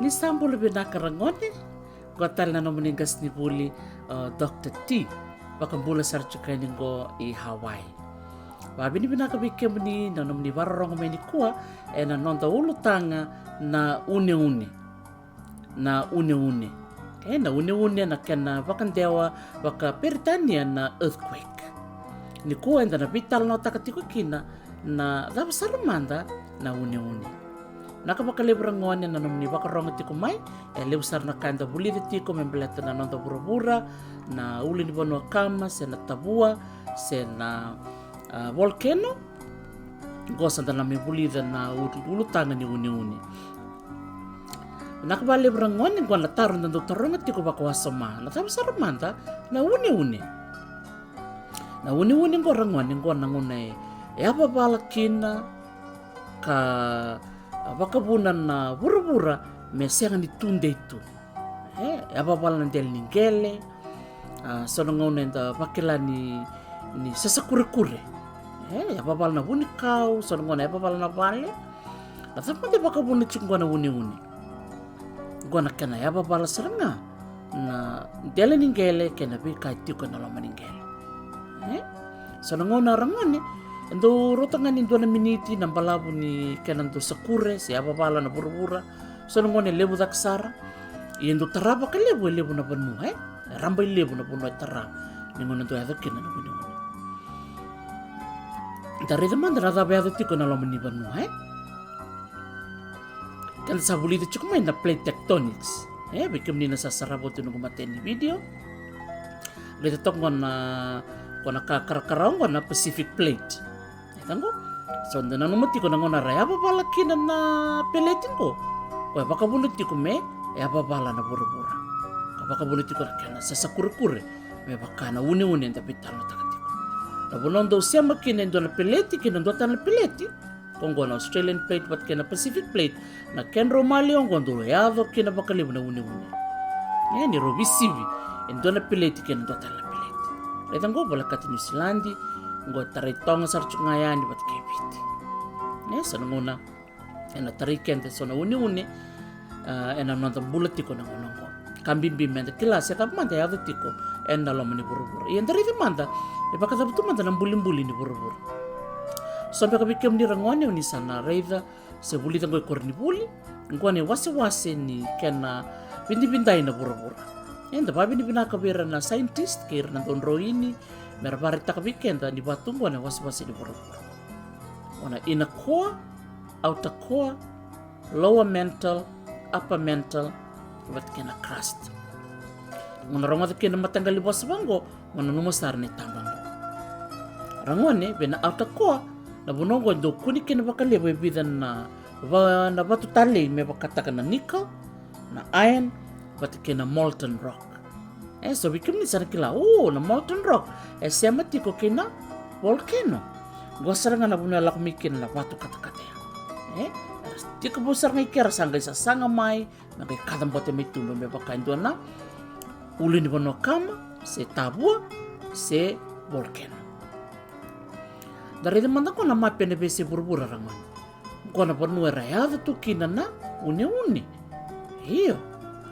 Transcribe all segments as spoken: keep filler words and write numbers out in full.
Ni sa bula vinaka ragone. Qo tale na nomuni qasenivuli, uh, Dr T. Vakabula sara tiko yani qo i Hawaii. Vavinavinaka vei kemuni na nomuni vakarorogo mai nikua ena noda ulutaga na uneune. Na uneune. E, na uneune na kena vakadewa vakaperitania na earthquake. Nikua eda na veitalanoataka tiko kina na cava sara mada na uneune. Vinaka vakalevu ragone na nomuni vakarogo tiko mai. E levu sara na ka eda vulica tiko me baleta na noda vuravura, na ulunivanua kama, se na tavua, se na, ah, volcano. Qo sa da na mai vulica na ul-, ulutaga ni uneune. Vinaka vakalevu ragone, qo na taro da dau taroga tiko vakawasoma. Na cava sara mada na uneune? Na uneune qo ragone, qo na gauna e yavavala kina ka vakavuna na vuravura me sega ni tudei tu. E, yavavala na dela ni qele, ah, so na gauna eda vakila ni, ni sasakurekure. E, yavavala na vunikau, so na gauna yavavala na vale. Na cava mada e vakavuna tiko qo na uneune? Qo na kena yavavala sara ga na dela ni qele kei na veika e tiko ena loma ni qele. E? So na gauna ragone, e dau rauta ga ni dua na miniti na balavu ni kena dau sakure se yavavala na vuravura. So na gauna e levu cake sara. Ia e dau tara vakalevu e levu na vanua, e? E rabailevu na vanua e tara ni gauna dau yaco kina na uneune. Da raica mada na cava e yaco tiko ena loma ni vanua, e? Keda sa vulica tiko mai na plate tectonics. E, vei kemuni na sa sarava oti noqu matai ni video. Raica toka qo na, qo na ka karakara qo na Pacific plate. E ta qo. So da nanuma tiko na gauna ra yavavala kina na peleti qo, qo e vakavuna tiko me yavavala na vuravura. Ka vakavuna tiko na kena sasakurekure me vaka na uneune eda veitalanoataka tiko. Na vanua dau sema kina e dua na peleti kei na dua tale na peleti. Ko qo na Australian plate vata kei na Pacific plate, na kedrau maliwa qo dau yaco kina vakalevu na uneune. E, ni rau veisivi e dua na peleti kei na dua tale na peleti. Raica qo volekati Niusiladi, qo e tarai Toga sara tiko ga yani vata kei Viti. E, so na gauna ena tarai keda so na uneune, ah, ena noda bula tiko na gauna qo. Ka bibi meda kila se cava mada e yaco tiko ena loma ni vuravura. Ia da raica mada e vakacava tu mada na bulibuli ni vuravura. So beka vei kemuni ragone o ni sa na raica se vulica qo i koronivuli, qo na iwasewase ni kena vidavidai na vuravura. Eda vavinavinaka vei ira na scientist kei ira na dau droini me ra vakaraitaka vei keda ni vatu qo na iwasewase ni vuravura. Qo na inner core, outer core, lower mantle, upper mantle, vata kei na crust. Qo na rogoca kina na mataqali vosa vaqo, qo na nanuma sara na itaba qo. Ragone, vei na outer core, na vanua qo e dau kune kina vakalevu e vica na va-, na vatu talei me vakataka na nickel, na iron, vata kei na molten rock. E, so vei kemuni sa na kila, o, na molten rock e sema tiko kei na volcano. Qo sara ga na vanua e lako mai kina na vatu katakata ya. E, era tekivu sara ga i ke ra sa qai sasaga mai, me qai kacabote mai tu me vaka e dua na ulunivanua kama, se tavua, se volcano. Da raica mada qo na mape ena veiyasai vuravura ragone. Qo na vanua era yaco tu kina na uneune. Io,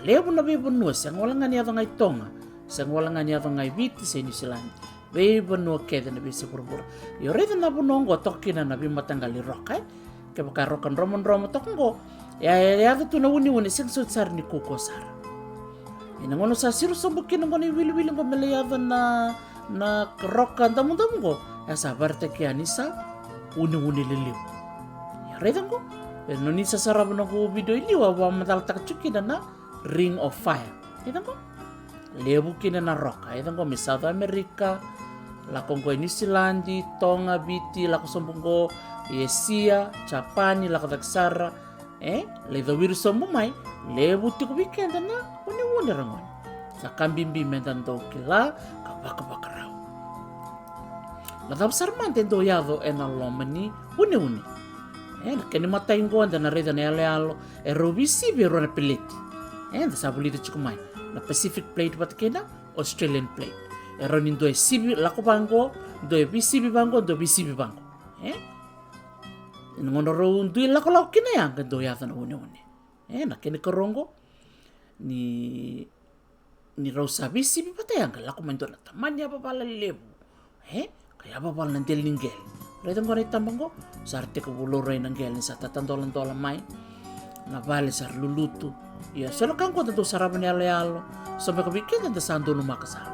levu na veivanua, sega wale ga ni yaco ga i Toga, sega wale ga ni yaco ga i Viti se Niusiladi. Veivanua kece na veiyasai vuravura. Io, raica na vanua qo toka kina na veimataqali roka, e? Kevaka e roka dromodromo toka qo, e, e yaco tu na uneune, sega soti sara ni kaukauwa sara. Ia na gauna sa siro sobu kina qo na iwiliwili qo me lai yaco na, na roka damudamu qo, e sa vakaraitaki yani sa uneune lelevu. Ia raica qo, e, o ni sa sarava noqu video i liu, au vakamacalataka tiko kina na Ring of Fire. Raica qo. Levu kina na roka, raica qo mai South America, lako qo i Niusiladi, Toga, Viti, lako sobu qo i Esia, Japani, lako cake sara, e, lai cowiri sobu mai, levu tiko vei keda na uneune ragone. Sa ka bibi meda dau kila ka vakavakarau. Na cava sara mada e dau yaco ena loma ni uneune? E, na kena imatai qo eda na raica na yaloyalo e rau veisivi e rua na peleti. E, eda sa vulica tiko mai na Pacific plate vata kei na Australian plate. E rau ni dua e sivi lako vaqo, dua e veisivi vaqo, dua e veisivi vaqo. E? Ena gauna rau dui lakolako kina ya qai dau yaco na uneune. E, na kena ikarua oqo, ni, ni rau sa veisivi vata ya, qai lako mai dua na tamani yavavala levu. E, ka yavavala na dela ni qele. Raica oqo na itaba oqo, sa ra tekivu laurai na qele ni sa tatadoladola mai. Na vale sa ra lulutu. Ia, so na ka oqo da dau sarava na iyaloyalo. So beka vei keda da sa donumaka sara.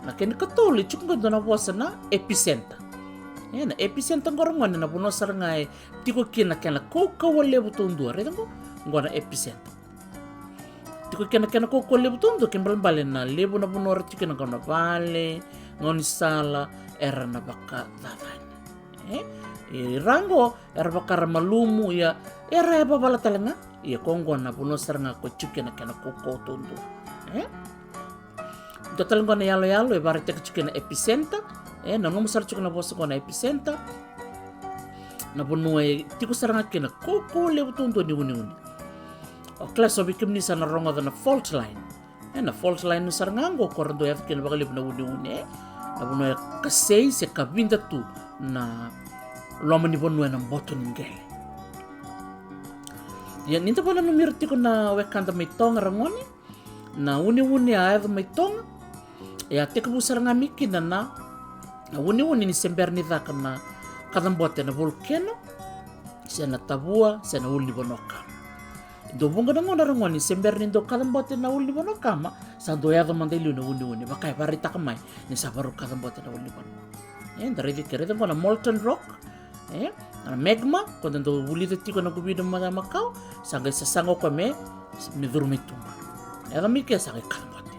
Na kena ikatolu, e tiko oqo e dua na vosa na epicenter. E, na epicenter oqo, ragone, na vanua sara ga e tiko kina na kena kaukauwa levu taudua. Raica oqo, oqo na epicenter. Tiko kina na kena kaukauwa levu taudua, kena ibalebale na levu na vanua era tiko kina, gauna vale, gaunisala, era na vakacacani. E? Ira oqo era vaka ra malumu, ia era yavavala tale ga. Ia ko oqo na vanua sara ga ko tiko kina na kena kaukauwa taudua. E? Dua tale oqo na iyaloyalo e vakaraitaki tiko kina na epicenter. E, nanuma sara tiko na vosa oqo na epicenter. Na vanua e tiko sara ga kina na kaukauwa levu taudua ni uneune. O kila, so vei kemuni sa na rogoca na fault line. E, na fault line sara ga oqo ko ra dau yaco kina vakalevu na uneune, e. Na vanua e kasei se kavida tu na loma ni vanua ena boto ni qele. Ia, ni da vakananumi ira tiko na wekada mai Toga, ragone, na uneune a yaco mai Toga, e a tekivu sara ga mai kina na, na uneune ni se bera ni caka na kacabote na volcano, se na tavua, se na ulunivanua kama. Dau vuqa na gauna, ragone, se bera ni dau kacabote na ulunivanua kama, sa dau yaco mada i liu na uneune, vaka e vakaraitaka mai ni sa varau kacabote na ulunivanua. E, da raica ke, raica oqo na molten rock, e, na magma, ko da dau vulica tiko na qu video mada makawa, sa qai sasaga o koya me, me curu mai tuba. E yaco mai ke sa qai kacabote.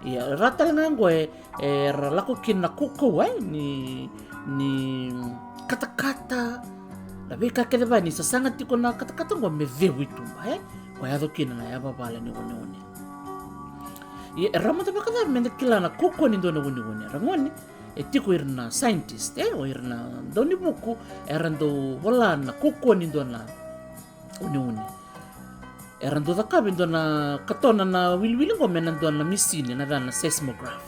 Ia, ra tale ga oqo e, era lako kina na kaukauwa, e, ni, ni katakata, na veika kece vaya ni sasaga tiko na katakata oqo me cegu i tuba, e, ko yaco kina na yavavala ni uneune. Ia, e rawa mada vakacava me da kila na kaukauwa ni dua na uneune, ragone? E tiko ira na scientist, e, o ira na daunivuku, era dau vola na kaukauwa ni dua na uneune. Era dau cakava e dua na, katona na wiliwili oqo mai na dua na misini, na yacana na seismograph.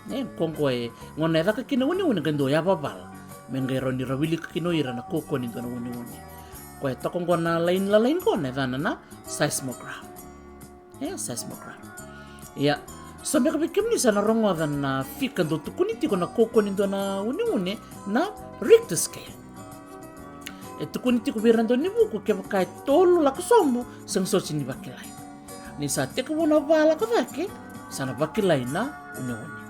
E, ko oqo e, gauna e caka kina na uneune qai dau yavavala. Me qai rawa ni ra wilika kina o ira na kaukauwa ni dua na uneune. Ko e toka oqo na laini lalai oqo, na yacana na seismograph. E, seismograph. Ia, so beka vei kemuni sa na rogoca na fika dau tukuni tiko na kaukauwa ni dua na uneune, na Richter scale. E tukuni tiko vei ira na daunivuku kevaka e tolu lako sobu, sega soti ni vakilai. Ni sa tekivu na va lako cake, sa na vakilai na uneune.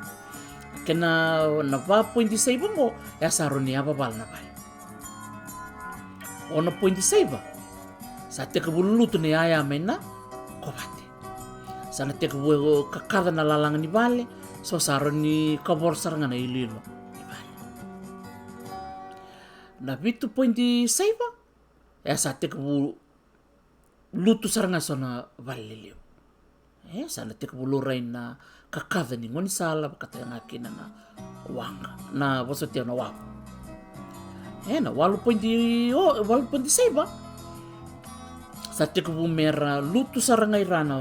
Kena na va poidi saiva oqo, e a sa rawa ni yavavala na vale. Ono poidi saiva, sa tekivu lulutu na iyaya mai na kovate. Sa na tekivu kakaca na lalaga ni vale, so sa rawa ni kavoro sara ga na iloilo ni vale. Na vitu poidi saiva, e a sa tekivu lutu sara ga so na vale lelevu. E, sa na tekivu laurai na kakaca ni gaunisala, vaka tale ga kina na waqa, na, vosoti au, na wavu. E, na walu poidi, o, walu poidi saiva, sa tekivu me ra lutu sara ga i ra na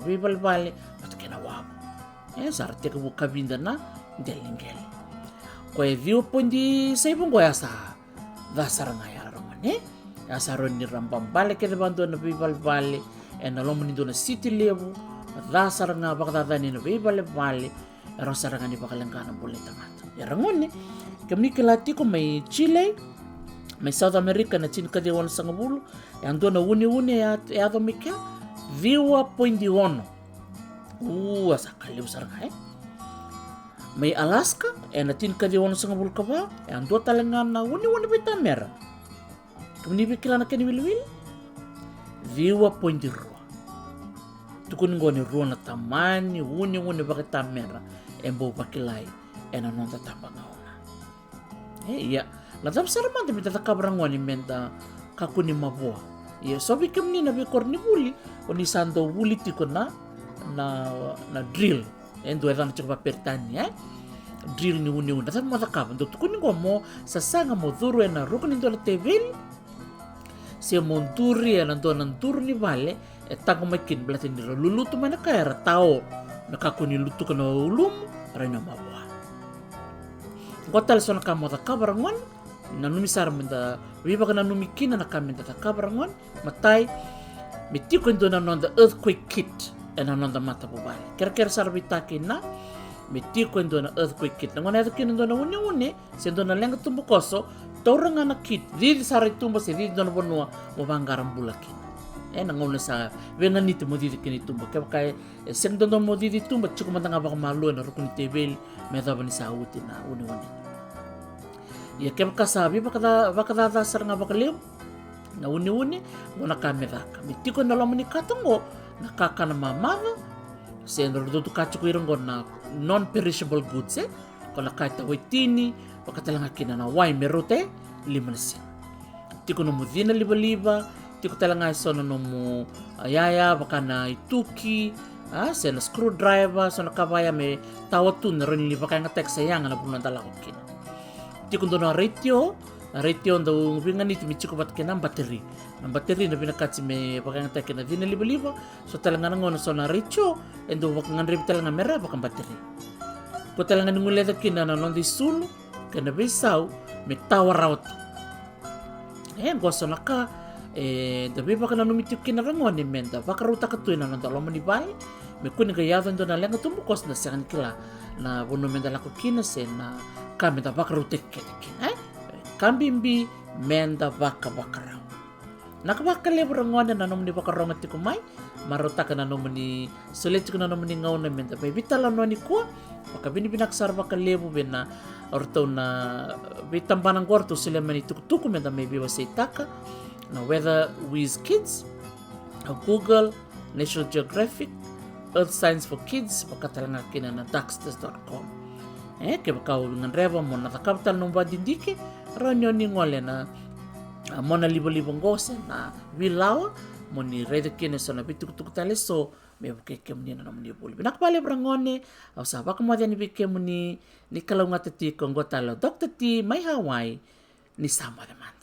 veivalevale vata kei na wavu. E, sa ra tekivu kavida na dela ni qele. Ko e ciwa poidi saiva oqo, e a sa ca sara ga ya, ragone. E a sa rawa ni ra babale kece vakadua na veivalevale ena loma ni dua na siti levu, ca sara ga, vakacacani na veivalevale, e rawa sara ga ni vakaleqa na bula ni tamata. Ia, ragone, kemuni kila tiko mai Chile, mai South America, na tinikaciwa onosagavulu, e a dua na uneune e a, e yaco mai kea, ciwa poidi ono. Ua, sa ka levu sara ga, e. Mai Alaska, ena tinikaciwa onosagavulu ka va, e a dua tale ga na uneune vakaitamera. Kemuni via kila na kena iwiliwili? Ciwa poidi rua. Tukuni oqo ni rua na tamani uneune vakaitamera e bau vakilai ena noda tabagauna. E, ia, na cava sara mada me da cakava, ragone, me da kakua ni mavoa? Ia, so vei kemuni na veikoronivuli, o ni sa dau vuli tiko na, na, na drill. E dua e yacana tiko vakaperitania, e? Drill ni uneune. Na cava mo cakava? Dau tukuni oqo mo sasaga mo curu ena ruku ni dua na teveli, se mo duri ena dua na duru ni vale e taqomaki kina, baleta ni ra lulutu mai na ka era tao, me kakua ni lutuka na ulumu, rawa ni o mavoa. Oqo tale so na ka mo cakava, ragone. Nanumi sara me da veivakananumi kina na ka me da cakava, ragone. Matai, me tiko e dua na noda earthquake kit ena noda matavuvale. Kerekere sara vei ta kina me tiko e dua na earthquake kit. Na gauna yaco kina e dua na uneune se dua na leqa tubu koso, taura ga na kit, cici sara i tuba se cici dua na vanua mo vaqara bula kina. Ena gauna sa veiganiti mo cici kina i tuba. Kevaka e sega dodonu mo cici i tuba, tiko mada ga vakamalua ena ruku ni teveli me yacova ni sa oti na uneune. Ia kevaka sa veivakacaca sara ga vakalevu na uneune, qo na ka me caka. Me tiko ena loma ni kata qo na kakana mamaca, se na ratou tuka tiko ira qo na non-perishable goods, e? Ko na ka e tawai tini, vaka tale ga kina na wai me rauta e lima na siga. Tiko nomu cina livaliva, tiko tale ga e so na nomu, a, yaya, vaka na ituki, a, se na screwdriver, so na ka vaya me tawa tu na rawa ni vakayagataki sa yaga na vanua da lako kina. Tiko dua na retio, na retio dau veiganiti me tiko vata kei na bateri. Na bateri na vinakati me vakayagataki na cina livaliva, so tale ga na gauna so na retio e dau vakagadrevi tale ga me ra vakabateri. Ko tale ga ni guileca kina na noda isulu kei na veisau me tawa rawa tu. E, qo so na ka e da veivakananumi tiko kina ragone me da vakarautaka tu ena noda loma ni vale, me kua ni qai yaco e dua na leqa tubu koso da sega ni kila na vanua me da lako kina se na ka me da vakarautaki kece kina, e? Ka bibi me da vakavakarau. Vinaka vakalevu ragone na nomuni vakarogo tiko mai. Marautaka na nomuni solia tiko na nomuni gauna me da mai veitalanoa nikua. Vakavinavinaka sara vakalevu vei na o ratou na veitabana qo ratou solia mai na itukutuku me da mai veiwaseitaka. Na Weather Wiz Kids, a Google, National Geographic, Earth Science for Kids, vaka tale ga kina na Ducksters dot com. E, kevaka o gadreva mo na cakava tale nomu vakadidike, rawa ni o ni gole na, a, mona livaliva qo se na vilawa, mo ni raica kina e so na veitukutuku tale e so me vukei kemuni na nomuni vuli. Vinaka vakalevu ragone, au sa vakamoce yani vei kemuni, ni kalougata tiko. Qo tale o Doctor T mai Hawaii. Ni sa moce mada.